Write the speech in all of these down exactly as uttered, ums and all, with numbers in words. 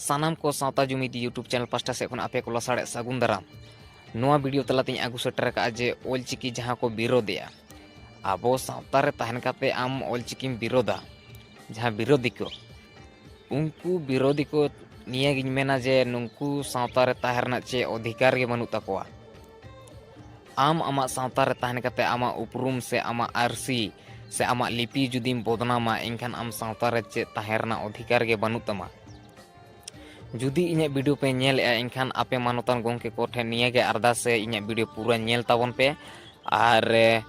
ᱥᱟᱱᱟᱢ ᱠᱚ ᱥᱟᱶᱛᱟ ᱡᱩᱢᱤᱫ YouTube ᱪᱮᱱᱮᱞ ᱯᱟᱦᱴᱟ ᱥᱮᱫ ᱠᱷᱚᱱ ᱟᱯᱮ ᱠᱚ ᱞᱟᱥᱟᱲᱦᱮᱫ ᱥᱟᱹᱜᱩᱱ ᱫᱟᱨᱟᱢ᱾ ᱱᱚᱣᱟ ᱵᱷᱤᱰᱤᱭᱳ ᱛᱟᱞᱟᱛᱮᱧ ᱟᱹᱜᱩ ᱥᱮᱴᱮᱨ ᱟᱠᱟᱫᱼᱟ ᱡᱮ ᱚᱞᱪᱤᱠᱤ ᱡᱟᱦᱟᱸ ᱠᱚ ᱵᱤᱨᱳᱫᱮᱜᱼᱟ, ᱟᱵᱚ ᱥᱟᱶᱛᱟ ᱨᱮ ᱛᱟᱦᱮᱱ ᱠᱟᱛᱮ ᱟᱢ ᱚᱞᱪᱤᱠᱤᱢ ᱵᱤᱨᱳᱫᱟ, ᱡᱟᱦᱟᱸ ᱵᱤᱨᱳᱫᱷᱤ ᱠᱚ, ᱩᱱᱠᱩ ᱵᱤᱨᱳᱫᱷᱤ ᱠᱚ ᱱᱤᱭᱟᱹᱜᱤᱧ ᱢᱮᱱᱟ ᱡᱮ ᱱᱩᱠᱩ ᱥᱟᱶᱛᱟ ᱨᱮ ᱛᱟᱦᱮᱸ ᱨᱮᱱᱟᱜ ᱪᱮᱫ ᱚᱫᱷᱤᱠᱟᱨ ᱜᱮ ᱵᱟᱹᱱᱩᱜ ᱛᱟᱠᱚᱣᱟ᱾ ᱟᱢ ᱟᱢᱟᱜ ᱥᱟᱶᱛᱟ ᱨᱮ ᱛᱟᱦᱮᱱ ᱠᱟᱛᱮ ᱟᱢᱟᱜ ᱩᱯᱨᱩᱢ ᱥᱮ ᱟᱢᱟᱜ ᱟᱹᱨᱥᱤ ᱥᱮ ᱟᱢᱟᱜ ᱞᱤᱯᱤ ᱡᱩᱫᱤᱢ ᱵᱚᱫᱱᱟᱢᱟ, ᱮᱱᱠᱷᱟᱱ ᱟᱢ ᱥᱟᱶᱛᱟ ᱨᱮ ᱪᱮᱫ ᱛᱟᱦᱮᱸ ᱨᱮᱱᱟᱜ ᱚᱫᱷᱤᱠᱟᱨ ᱜᱮ ᱵᱟᱹᱱᱩᱜ ᱛᱟᱢᱟ᱾ ᱡᱩᱫᱤ ᱤᱧᱟᱹᱜ ᱵᱷᱤᱰᱤᱭᱳ ᱯᱮ ᱧᱮᱞᱮᱜᱼᱟ, ᱮᱱᱠᱷᱟᱱ ᱟᱯᱮ ᱢᱟᱱᱚᱛᱟᱱ ᱜᱚᱢᱠᱮ ᱠᱚᱴᱷᱮᱱ ᱱᱤᱭᱟᱹᱜᱮ ᱟᱨᱫᱟᱥ ᱥᱮ ᱤᱧᱟᱹᱜ ᱵᱷᱤᱰᱤᱭᱳ ᱯᱩᱨᱟᱹ ᱧᱮᱞ ᱛᱟᱵᱚᱱ ᱯᱮ᱾ ᱟᱨ ᱮ,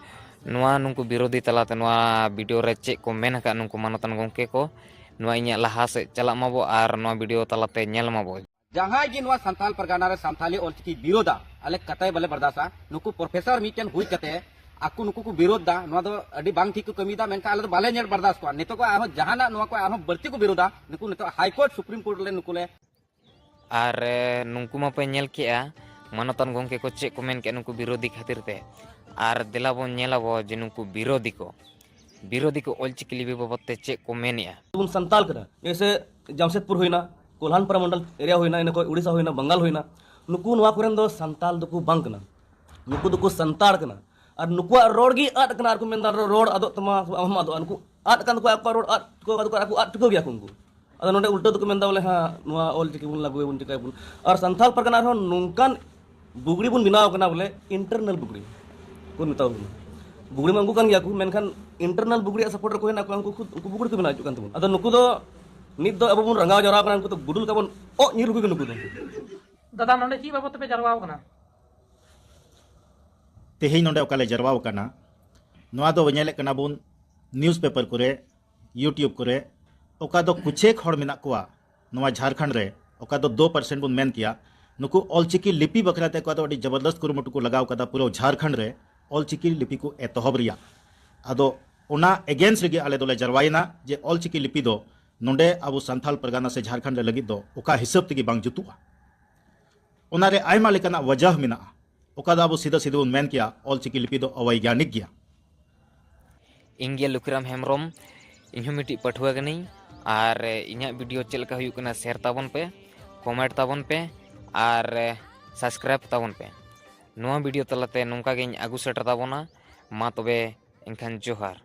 ᱱᱚᱣᱟ ᱱᱩᱠᱩ ᱵᱤᱨᱳᱫᱷᱤ ᱛᱟᱞᱟᱛᱮ ᱱᱚᱣᱟ ᱵᱷᱤᱰᱤᱭᱳ ᱨᱮ ᱪᱮᱫ ᱠᱚ ᱢᱮᱱ ᱟᱠᱟᱫ ᱱᱩᱠᱩ ᱢᱟᱱᱚᱛᱟᱱ ᱜᱚᱢᱠᱮ ᱠᱚ, ᱱᱚᱣᱟ ᱤᱧᱟᱹᱜ ᱞᱟᱦᱟ ᱥᱮᱫ ᱪᱟᱞᱟᱜ ᱢᱟᱵᱚ ᱟᱨ ᱱᱚᱣᱟ ᱵᱷᱤᱰᱤᱭᱳ ᱛᱟᱞᱟᱛᱮ ᱧᱮᱞ ᱢᱟᱵᱚ᱾ ᱡᱟᱦᱟᱸᱭ ᱜᱮ ᱱᱚᱣᱟ ᱥᱟᱱᱛᱟᱞ ᱯᱟᱨᱜᱟᱱᱟ ᱨᱮ ᱥᱟᱱᱛᱟᱞᱤ ᱚᱞᱪᱤᱠᱤ ᱵᱤᱨᱳᱫᱟ, ᱟᱞᱮ ᱠᱟᱛᱟᱭ ᱵᱟᱞᱮ ᱵᱟᱨᱫᱟᱥᱟ᱾ ᱱᱩᱠᱩ ᱯᱨᱚᱯᱷᱮᱥᱚᱨ ᱢᱤᱫᱴᱮᱱ ᱦᱩᱭ ᱠᱟᱛᱮ ᱟᱠᱚ ᱱᱩᱠᱩ ᱠᱚ ᱵᱤᱨᱳᱫ ᱫᱟ, ᱱᱚᱣᱟ ᱫᱚ ᱟᱹᱰᱤ ᱵᱟᱝ ᱴᱷᱤᱠ ᱠᱚ ᱠᱟᱹᱢᱤᱭᱮᱫᱟ, ᱢᱮᱱᱠᱷᱟᱱ ᱟᱞᱮ ᱫᱚ ᱵᱟᱞᱮ ᱧᱮᱞ ᱵᱟᱨᱫᱟᱥ ᱠᱚᱣᱟ᱾ ᱱᱤᱛᱚᱜ ᱠᱚ ᱟᱨᱦᱚᱸ ᱡᱟᱦᱟᱱᱟᱜ ᱱᱚᱣᱟ ᱠᱚ ᱟᱨᱦᱚᱸ ᱵᱟᱹᱲᱛᱤ ᱠᱚ ᱵᱤᱨᱳᱫᱟ, ᱱᱩᱠᱩ ᱱᱤᱛᱚᱜ ᱦᱟᱭ ᱠᱳᱨᱴ, ᱥᱩᱯᱨᱤᱢ ᱠᱳᱨᱴ ᱨᱮ ᱱᱩᱠᱩ ᱞᱮ ᱟᱨ ᱮ, ᱱᱩᱠᱩ ᱢᱟᱯᱮ ᱧᱮᱞ ᱠᱮᱜᱼᱟ, ᱢᱟᱱᱚᱛᱟᱱ ᱜᱚᱢᱠᱮ ᱠᱚ ᱪᱮᱫ ᱠᱚ ᱢᱮᱱ ᱠᱮᱜᱼᱟ ᱱᱩᱠᱩ ᱵᱤᱨᱳᱫᱷᱤ ᱠᱷᱟᱹᱛᱤᱨ ᱛᱮ᱾ ᱟᱨ ᱫᱮᱞᱟ ᱵᱚᱱ ᱧᱮᱞ ᱟᱵᱚ ᱡᱮ ᱱᱩᱠᱩ ᱵᱤᱨᱳᱫᱷᱤ ᱠᱚ, ᱵᱤᱨᱳᱫᱷᱤ ᱠᱚ ᱚᱞᱪᱤᱠᱤ ᱞᱤᱯᱤ ᱵᱟᱵᱚᱫ ᱛᱮ ᱪᱮᱫ ᱠᱚ ᱢᱮᱱᱮᱜᱼᱟ᱾ ᱵᱚᱱ ᱥᱟᱱᱛᱟᱞ ᱠᱟᱱᱟ, ᱡᱮᱭᱥᱮ ᱡᱟᱢᱥᱮᱫᱽᱯᱩᱨ ᱦᱩᱭᱱᱟ, ᱠᱳᱞᱦᱟᱱᱯᱟᱨᱟ ᱢᱚᱱᱰᱚᱞ ᱮᱨᱤᱭᱟ ᱦᱩᱭᱱᱟ, ᱤᱱᱟᱹ ᱠᱷᱚᱱ ᱩᱲᱤᱥᱥᱟ ᱦᱩᱭᱱᱟ, ᱵᱟᱝᱜᱟᱞ ᱦᱩᱭᱱᱟ, ᱱᱩᱠᱩ ᱱᱚᱣᱟ ᱠᱚᱨᱮᱱ ᱫᱚ ᱥᱟᱱᱛᱟᱞ ᱫᱚᱠᱚ ᱵᱟᱝ ᱠᱟᱱᱟ᱾ ᱱᱩᱠᱩ ᱫᱚᱠᱚ ᱥᱟᱱᱛᱟᱲ ᱠᱟᱱᱟ᱾ ᱟᱨ ᱱᱩᱠᱩᱣᱟᱜ ᱨᱚᱲ ᱜᱮ ᱟᱫ ᱠᱟᱱᱟ᱾ ᱟᱨ ᱠᱚ ᱢᱮᱱᱫᱟ, "ᱨᱚᱲ ᱟᱫᱚᱜ ᱛᱟᱢᱟ, ᱟᱢ ᱦᱚᱸ ᱟᱫᱚᱜᱼᱟ᱾" ᱱᱩᱠᱩ ᱟᱫ ᱠᱟᱱ ᱛᱟᱠᱚᱣᱟ, ᱟᱠᱚᱣᱟᱜ ᱨᱚᱲ ᱟᱫ ᱠᱚ, ᱟᱫᱚ ᱠᱚ ᱟᱫ ᱴᱷᱤᱠᱟᱹ ᱜᱮᱭᱟ ᱠᱚ ᱩᱱᱠᱩ᱾ ᱟᱫᱚ ᱱᱚᱰᱮ ᱩᱞᱴᱟᱹ ᱫᱚᱠᱚ ᱢᱮᱱᱫᱟ ᱵᱚᱞᱮ, "ᱦᱮᱸ, ᱱᱚᱣᱟ ᱚᱞ ᱪᱤᱠᱤ ᱵᱚᱱ ᱞᱟᱹᱜᱩᱭᱟᱵᱚᱱ, ᱪᱤᱠᱟᱹᱭᱟᱵᱚᱱ᱾" ᱟᱨ ᱥᱟᱱᱛᱟᱲ ᱯᱟᱨᱜᱟᱱᱟ ᱨᱮᱦᱚᱸ ᱱᱚᱝᱠᱟᱱ ᱵᱩᱜᱲᱤ ᱵᱚᱱ ᱵᱮᱱᱟᱣ ᱠᱟᱱᱟ ᱵᱚᱞᱮ, ᱤᱱᱴᱟᱨᱱᱟᱞ ᱵᱩᱜᱲᱤ ᱵᱚᱱ ᱢᱮᱛᱟᱣ ᱠᱟᱱᱟ᱾ ᱵᱩᱜᱲᱤ ᱢᱟ ᱩᱱᱠᱩ ᱠᱟᱱ ᱜᱮᱭᱟ ᱠᱚ, ᱢᱮᱱᱠᱷᱟᱱ ᱤᱱᱴᱟᱨᱱᱟᱞ ᱵᱩᱜᱲᱤ ᱥᱟᱯᱳᱨᱴ ᱨᱮᱠᱚ ᱦᱮᱱᱟᱜ ᱠᱚᱣᱟ, ᱩᱱᱠᱩ ᱠᱷᱩᱫ ᱩᱱᱠᱩ ᱵᱩᱜᱲᱤ ᱠᱚ ᱵᱮᱱᱟᱣ ᱦᱚᱪᱚᱜ ᱠᱟᱱ ᱛᱟᱵᱚᱱᱟ᱾ ᱟᱫᱚ ᱱᱩᱠᱩ ᱫᱚ ᱱᱤᱛ ᱫᱚ ᱟᱵᱚ ᱵᱚᱱ ᱨᱟᱸᱜᱟᱣ ᱡᱟᱣᱨᱟ ᱠᱟᱱᱟ, ᱩᱱᱠᱩ ᱫᱚ ᱜᱩᱰᱩ ᱞᱮᱠᱟ ᱵᱚᱱ ᱚᱜ ᱧᱤᱨ ᱞᱮᱠᱚ ᱜᱮ ᱱᱩᱠᱩ ᱫᱚ᱾ ᱫᱟᱫᱟ, ᱱᱚᱰᱮ ᱪᱮᱫ ᱵᱟᱵᱚᱫ ᱛᱮᱯᱮ ᱡᱟᱨᱣᱟ ᱟᱠᱟᱱᱟ? ᱛᱮᱦᱮᱧ ᱱᱚᱰᱮ ᱚᱠᱟ ᱞᱮ ᱡᱟᱨᱣᱟ ᱟᱠᱟᱱᱟ, ᱱᱚᱣᱟ ᱫᱚ ᱧᱮᱞᱮᱫ ᱠᱟᱱᱟ ᱵᱚᱱ ᱱᱤᱭᱩᱡᱽ ᱯᱮᱯᱟᱨ ᱠᱚᱨᱮ, YouTube ᱠᱚᱨᱮ, ᱚᱠᱟ ᱫᱚ ᱠᱩᱪᱷᱮᱠ ᱦᱚᱲ ᱢᱮᱱᱟᱜ ᱠᱚᱣᱟ ᱱᱚᱣᱟ ᱡᱷᱟᱲᱠᱷᱚᱸᱰ ᱨᱮ, ᱚᱠᱟ ᱫᱚ ᱫᱩ ᱯᱟᱨᱥᱮᱱᱴ ᱵᱚᱱ ᱢᱮᱱ ᱠᱮᱭᱟ, ᱱᱩᱠᱩ ᱚᱞᱪᱤᱠᱤ ᱞᱤᱯᱤ ᱵᱟᱠᱷᱨᱟ ᱛᱮ ᱚᱠᱟ ᱫᱚ ᱟᱹᱰᱤ ᱡᱚᱵᱚᱨᱫᱚᱥᱛ ᱠᱩᱨᱩᱢᱩᱴᱩ ᱠᱚ ᱞᱟᱜᱟᱣ ᱠᱟᱫᱟ ᱯᱩᱨᱟᱹ ᱡᱷᱟᱲᱠᱷᱚᱸᱰ ᱨᱮ ᱚᱞᱪᱤᱠᱤ ᱞᱤᱯᱤ ᱠᱚ ᱮᱛᱚᱦᱚᱵ ᱨᱮᱭᱟᱜ᱾ ᱟᱫᱚ ᱚᱱᱟ against ᱨᱮᱜᱮ ᱟᱞᱮ ᱫᱚᱞᱮ ᱡᱟᱨᱣᱟᱭᱮᱱᱟ ᱡᱮ ᱚᱞᱪᱤᱠᱤ ᱞᱤᱯᱤ ᱫᱚ ᱱᱚᱰᱮ ᱟᱵᱚ ᱥᱟᱱᱛᱷᱟᱞ ᱯᱟᱨᱜᱟᱱᱟ ᱥᱮ ᱡᱷᱟᱲᱠᱷᱚᱸᱰ ᱨᱮ ᱞᱟᱹᱜᱤᱫ ᱫᱚ ᱚᱠᱟ ᱦᱤᱥᱟᱹᱵ ᱛᱮᱜᱮ ᱵᱟᱝ ᱡᱩᱛᱩᱜᱼᱟ᱾ ᱚᱱᱟᱨᱮ ᱟᱭᱢᱟ ᱞᱮᱠᱟᱱᱟᱜ ᱣᱟᱡᱟᱦ ᱢᱮᱱᱟᱜᱼᱟ, ᱚᱠᱟ ᱫᱚ ᱟᱵᱚ ᱥᱤᱫᱷᱟᱹ ᱥᱤᱫᱷᱟᱹ ᱵᱚᱱ ᱢᱮᱱ ᱠᱮᱭᱟ ᱚᱞᱪᱤᱠᱤ ᱞᱤᱯᱤ ᱫᱚ ᱚᱵᱳᱭᱜᱟᱱᱤᱠ ᱜᱮᱭᱟ᱾ ᱤᱧ ᱜᱮ ᱞᱩᱠᱷᱤᱨᱟᱢ ᱦᱮᱢᱵᱨᱚᱢ, ᱤᱧ ᱦᱚᱸ ᱢᱤᱫᱴᱤᱡ ᱯᱟᱹᱴᱷᱩᱣᱟᱹ ᱠᱟᱹᱱᱟᱹᱧ᱾ ᱟᱨ ᱤᱧᱟᱹᱜ ᱵᱷᱤᱰᱤᱭᱳ ᱪᱮᱫ ᱞᱮᱠᱟ ᱦᱩᱭᱩᱜ ᱠᱟᱱᱟ, ᱥᱮᱭᱟᱨ ᱛᱟᱵᱚᱱ ᱯᱮ, ᱠᱚᱢᱮᱱᱴ ᱛᱟᱵᱚᱱ ᱯᱮ ᱟᱨ ᱥᱟᱵᱥᱠᱨᱟᱭᱤᱵᱽ ᱛᱟᱵᱚᱱ ᱯᱮ᱾ ᱱᱚᱣᱟ ᱵᱷᱤᱰᱤᱭᱳ ᱛᱟᱞᱟᱛᱮ ᱱᱚᱝᱠᱟ ᱜᱤᱧ ᱟᱹᱜᱩ ᱥᱮᱴᱮᱨ ᱛᱟᱵᱚᱱᱟ᱾ ᱢᱟ ᱛᱚᱵᱮ ᱮᱱᱠᱷᱟᱱ ᱡᱚᱦᱟᱨ᱾